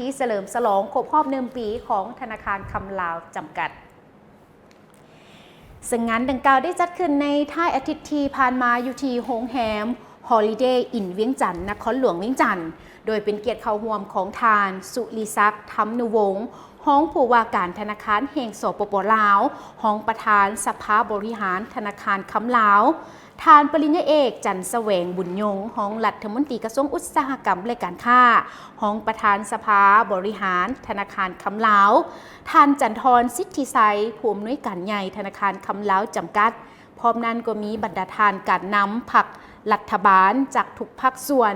ທີ່ສະເຫຼີມສະຫຼອງຄົບຮອບໜຶ່ງປີຂອງທະນາຄານຄຳລາວຈຳກັດ. ເຊິ່ງງານດັ່ງກ່າວໄດ້ຈັດຂຶ້ນໃນທ້າຍອາທິດທີ່ຜ່ານມາຢູ່ທີ່ໂຮງແຮມ Holiday Inn ວຽງຈັນ ນະຄອນຫຼວງວຽງຈັນ, ໂດຍເປັນກຽດເຂົ້າຮ່ວມຂອງທ່ານ ສຸລິສັກ ທຳນຸວົງ ຮອງຜູ້ວ່າການທະນາຄານແຫ່ງ ສປປ ລາວ, ຮອງປະທານສະພາບໍລິຫານທະນາຄານຄຳລາວ, ທ່ານປະລິນຍາເອກ ຈັນສະແຫວງ ບຸນຍົງ ຮອງລັດຖະມົນຕີກະຊວງອຸດສາຫະກຳ ແລະ ການຄ້າ, ຮອງປະທານສະພາບໍລິຫານທະນາຄານຄຳລາວ, ທ່ານ ຈັນທອນ ສິດທິໄຊ ຜູ້ອຳນວຍການໃຫຍ່ທະນາຄານຄຳລາວຈຳກັດ. ພ້ອມນັ້ນກໍມີບັນດາທ່ານການນຳພັກລັດຖະບານຈາກທຸກພາກສ່ວນ,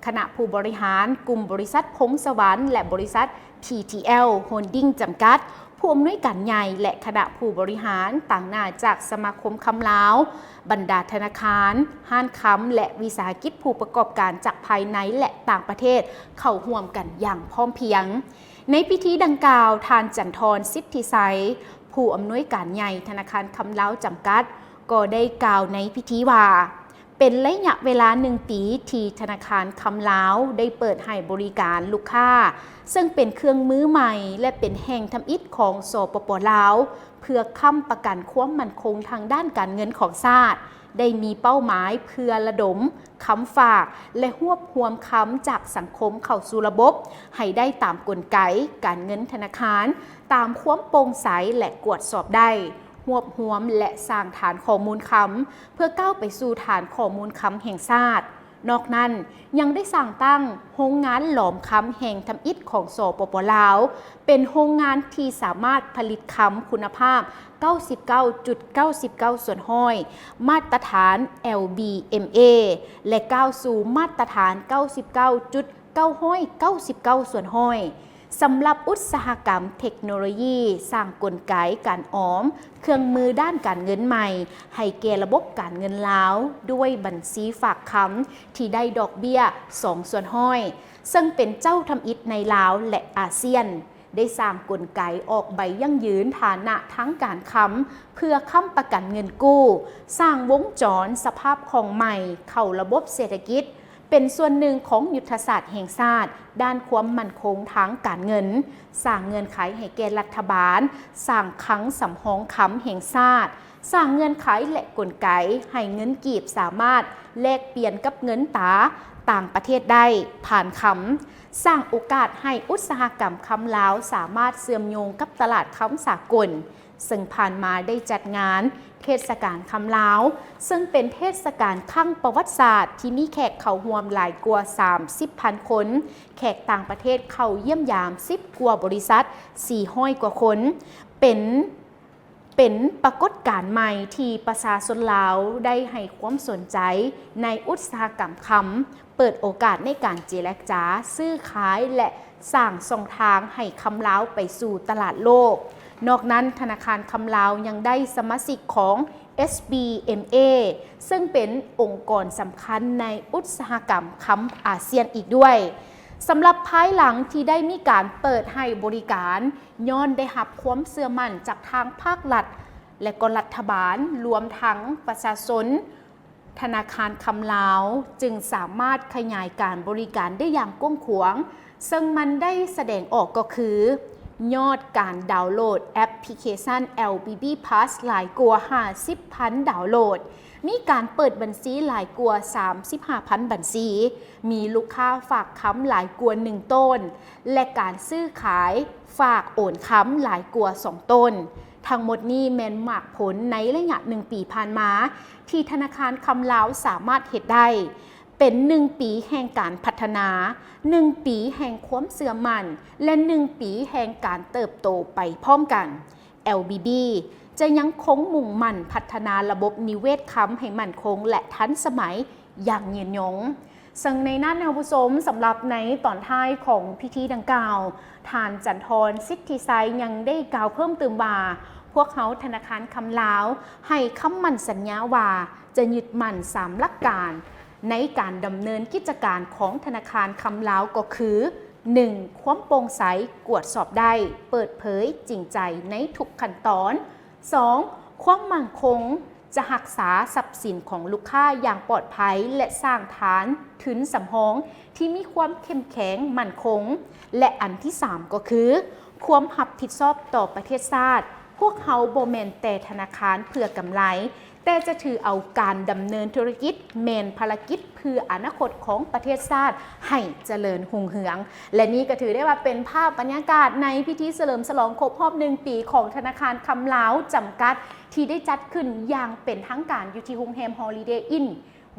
ຄະນະຜູ້ບໍລິຫານກຸ່ມບໍລິສັດພົງສະຫວັນ ແລະ ບໍລິສັດ PTL Holding ຈຳກັດ, ຜູ້ອຳນວຍການໃຫຍ່ ແລະ ຄະນະຜູ້ບໍລິຫານຕາງໜ້າຈາກສະມາຄົມຄຳລາວ, ບັນດາທະນາຄານ, ຮ້ານຄຳ ແລະ ວິສາຫະກິດຜູ້ປະກອບການຈາກພາຍໃນ ແລະ ຕ່າງປະເທດ ເຂົ້າຮ່ວມກັນຢ່າງພ້ອມພຽງ. ໃນພິທີດັ່ງກ່າວ, ທ່ານ ຈັນທອນ ສິດທິໄຊ ຜູ້ອຳນວຍການໃຫຍ່ທະນາຄານຄຳລາວຈຳກັດ ກໍໄດ້ກ່າວໃນພິທີວ່າ, ເປັນໄລຍະເວລາໜຶ່ງປີທີ່ທະນາຄານຄຳລາວໄດ້ເປີດໃຫ້ບໍລິການລູກຄ້າ, ເຊິ່ງເປັນເຄື່ອງມືໃໝ່ ແລະ ເປັນແຫ່ງທຳອິດຂອງ ສປປ ລາວ, ເພື່ອຄ້ຳປະກັນຄວາມໝັ້ນຄົງທາງດ້ານການເງິນຂອງຊາດ, ໄດ້ມີເປົ້າໝາຍເພື່ອລະດົມຄຳຝາກ ແລະ ຮວບຮວມຄຳຈາກສັງຄົມເຂົ້າສູ່ລະບົບໃຫ້ໄດ້ຕາມກົນໄກການເງິນທະນາຄານ, ຕາມຄວາມໂປ່ງໃສ ແລະ ກວດສອບໄດ້, ຮວບຮວມ ແລະ ສ້າງຖານຂໍ້ມູນຄຳ ເພື່ອກ້າວໄປສູ່ຖານຂໍ້ມູນຄຳແຫ່ງຊາດ. ນອກນັ້ນ, ຍັງໄດ້ສ້າງຕັ້ງໂຮງງານຫຼອມຄຳແຫ່ງທຳອິດຂອງ ສປປ ລາວ, ເປັນໂຮງງານທີ່ສາມາດຜະລິດຄຳຄຸນນະພາບເກົ້າສິບເກົ້າຈຸດເກົ້າສິບເກົ້າສ່ວນຮ້ອຍ ມາດຕະຖານ LBMA ແລະ ກ້າວສູ່ມາດຕະຖານເກົ້າສິບເກົ້າຈຸດເກົ້າຮ້ອຍເກົ້າສິບເກົ້າສ່ວນຮ້ອຍ. ສຳລັບອຸດສາຫະກຳເທັກໂນໂລຢີ ສ້າງກົນໄກການອອມເຄື່ອງມືດ້ານການເງິນໃໝ່ໃຫ້ແກ່ລະບົບການເງິນລາວ ດ້ວຍບັນຊີຝາກຄຳທີ່ໄດ້ດອກເບ້ຍສອງສ່ວນຮ້ອຍ ເຊິ່ງເປັນເຈົ້າທຳອິດໃນລາວ ແລະ ອາຊຽນ, ໄດ້ສ້າງກົນໄກອອກໃບຢັ້ງຢືນຖານະທາງການຄຳ ເພື່ອຄ້ຳປະກັນເງິນກູ້, ສ້າງວົງຈອນສະພາບຄ່ອງໃໝ່ເຂົ້າລະບົບເສດຖະກິດ, ເປັນສ່ວນໜຶ່ງຂອງຍຸດທະສາດແຫ່ງຊາດດ້ານຄວາມໝັ້ນຄົງທາງການເງິນ, ສ້າງເງື່ອນໄຂໃຫ້ແກ່ລັດຖະບານ, ສ້າງຄັງສຳຮອງຄຳແຫ່ງຊາດ, ສ້າງເງື່ອນໄຂ ແລະ ກົນໄກໃຫ້ເງິນກີບສາມາດແລກປ່ຽນກັບເງິນຕາຕ່າງປະເທດໄດ້ຜ່ານຄຳ, ສ້າງໂອກາດໃຫ້ອຸດສາຫະກຳຄຳລາວສາມາດເຊື່ອມໂຍງກັບຕະຫຼາດຄຳສາກົນ. ເຊິ່ງຜ່ານມາໄດ້ຈັດງານເທດສະການຄຳລາວ, ເຊິ່ງເປັນເທດສະການຄັ້ງປະຫວັດສາດທີ່ມີແຂກເຂົ້າຮ່ວມຫຼາຍກວ່າສາມສິບພັນຄົນ, ແຂກຕ່າງປະເທດເຂົ້າຢ້ຽມຢາມສິບກວ່າບໍລິສັດ, ສີ່ຮ້ອຍກວ່າຄົນ, ເປັນ ເປັນປາກົດການໃໝ່ທີ່ປະຊາຊົນລາວໄດ້ໃຫ້ຄວາມສົນໃຈໃນອຸດສາຫະກຳຄຳ, ເປີດໂອກາດໃນການເຈລະຈາຊື້ຂາຍ ແລະ ສ້າງຊ່ອງທາງໃຫ້ຄຳລາວໄປສູ່ຕະຫຼາດໂລກ. ນອກນັ້ນ, ທະນາຄານຄຳລາວຍັງໄດ້ສະມາຊິກຂອງ SBMA ເຊິ່ງເປັນອົງກອນສຳຄັນໃນອຸດສາຫະກຳຄຳອາຊຽນອີກດ້ວຍ. ສຳລັບພາຍຫຼັງທີ່ໄດ້ມີການເປີດໃຫ້ບໍລິການ, ຍ້ອນໄດ້ຮັບຄວາມເຊື່ອໝັ້ນຈາກທາງພາກລັດ ແລະ ກໍລັດຖະບານ, ລວມທັງປະຊາຊົນ, ທະນາຄານຄຳລາວຈຶ່ງສາມາດຂະຫຍາຍການບໍລິການໄດ້ຢ່າງກວ້າງຂວາງ, ເຊິ່ງມັນໄດ້ສະແດງອອກກໍຄື ຍອດການດາວໂຫຼດແອັບພລິເຄຊັນ LBB Plus ຫຼາຍກວ່າຫ້າສິບພັນດາວໂຫຼດ, ມີການເປີດບັນຊີຫຼາຍກວ່າສາມສິບຫ້າພັນບັນຊີ, ມີລູກຄ້າຝາກຄຳຫຼາຍກວ່າໜຶ່ງໂຕນ ແລະ ການຊື້ຂາຍຝາກໂອນຄຳຫຼາຍກວ່າສອງໂຕນ. ທັງໝົດນີ້ແມ່ນໝາກຜົນໃນໄລຍະໜຶ່ງປີຜ່ານມາ ທີ່ທະນາຄານຄຳລາວສາມາດເຮັດໄດ້, ເປັນໜຶ່ງປີແຫ່ງການພັດທະນາ, ໜຶ່ງປີແຫ່ງຄວາມເຊື່ອໝັ້ນ ແລະ ໜຶ່ງປີແຫ່ງການເຕີບໂຕໄປພ້ອມກັນ. LBB ຈະຍັງຄົງມຸ່ງໝັ້ນພັດທະນາລະບົບນິເວດຄຳໃຫ້ໝັ້ນຄົງ ແລະ ທັນສະໄໝຢ່າງຍືນຍົງ. ເຊິ່ງໃນນັ້ນທ່ານຜູ້ຊົມ, ສຳລັບໃນຕອນທ້າຍຂອງພິທີດັ່ງກ່າວ, ທ່ານ ຈັນທອນ ສິດທິໄຊ ຍັງໄດ້ກ່າວເພີ່ມຕື່ມວ່າ, ພວກເຮົາທະນາຄານຄຳລາວໃຫ້ຄຳໝັ້ນສັນຍາວ່າ ຈະຍຶດໝັ້ນສາມຫຼັກການໃນການດຳເນີນກິດຈະການຂອງທະນາຄານຄຳລາວ ກໍຄື ໜຶ່ງ ຄວາມໂປ່ງໃສ, ກວດສອບໄດ້, ເປີດເຜີຍ, ຈິງໃຈໃນທຸກຂັ້ນຕອນ. ສອງ ຄວາມໝັ້ນຄົງ, ຈະຮັກສາຊັບສິນຂອງລູກຄ້າຢ່າງປອດໄພ ແລະ ສ້າງຖານທຶນສຳຮອງທີ່ມີຄວາມເຂັ້ມແຂງໝັ້ນຄົງ ແລະ ອັນທີສາມກໍຄື ຄວາມຮັບຜິດຊອບຕໍ່ປະເທດຊາດ. ພວກເຮົາບໍ່ແມ່ນແຕ່ທະນາຄານເພື່ອກຳໄລ, ແຕ່ຈະຖືເອົາການດຳເນີນທຸລະກິດແມ່ນພາລະກິດເພື່ອອະນາຄົດຂອງປະເທດຊາດໃຫ້ຈະເລີນຮຸ່ງເຮືອງ. ແລະ ນີ້ກໍຖືໄດ້ວ່າເປັນພາບບັນຍາກາດໃນພິທີສະເຫຼີມສະຫຼອງຄົບຮອບໜຶ່ງປີຂອງທະນາຄານຄຳລາວຈຳກັດ ທີ່ໄດ້ຈັດຂຶ້ນຢ່າງເປັນທາງການຢູ່ທີ່ໂຮງແຮມ Holiday Inn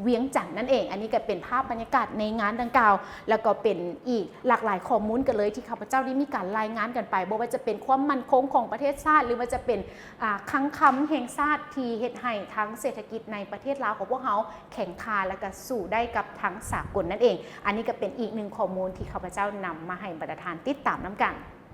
ວຽງຈັນນັ້ນເອງ. ອັນນີ້ກໍເປັນພາບບັນຍາກາດໃນງານດັ່ງກ່າວ ແລ້ວກໍເປັນອີກຫຼາກຫຼາຍຂໍ້ມູນກັນເລີຍ ທີ່ຂ້າພະເຈົ້າໄດ້ມີການລາຍງານກັນໄປ, ບໍ່ວ່າຈະເປັນຄວາມໝັ້ນຄົງຂອງປະເທດຊາດ ຫຼືວ່າຈະເປັນ ອາ ຄັງຄຳແຫ່ງຊາດ ທີ່ເຮັດໃຫ້ທາງເສດຖະກິດໃນປະເທດລາວຂອງພວກເຮົາແຂງຄ່າ ແລ້ວກໍສູ້ໄດ້ກັບທາງສາກົນນັ້ນເອງ. ອັນນີ້ກໍເປັນອີກໜຶ່ງຂໍ້ມູນທີ່ຂ້າພະເຈົ້ານຳມາໃຫ້ບັນດາທ່ານຕິດຕາມນຳກັນ.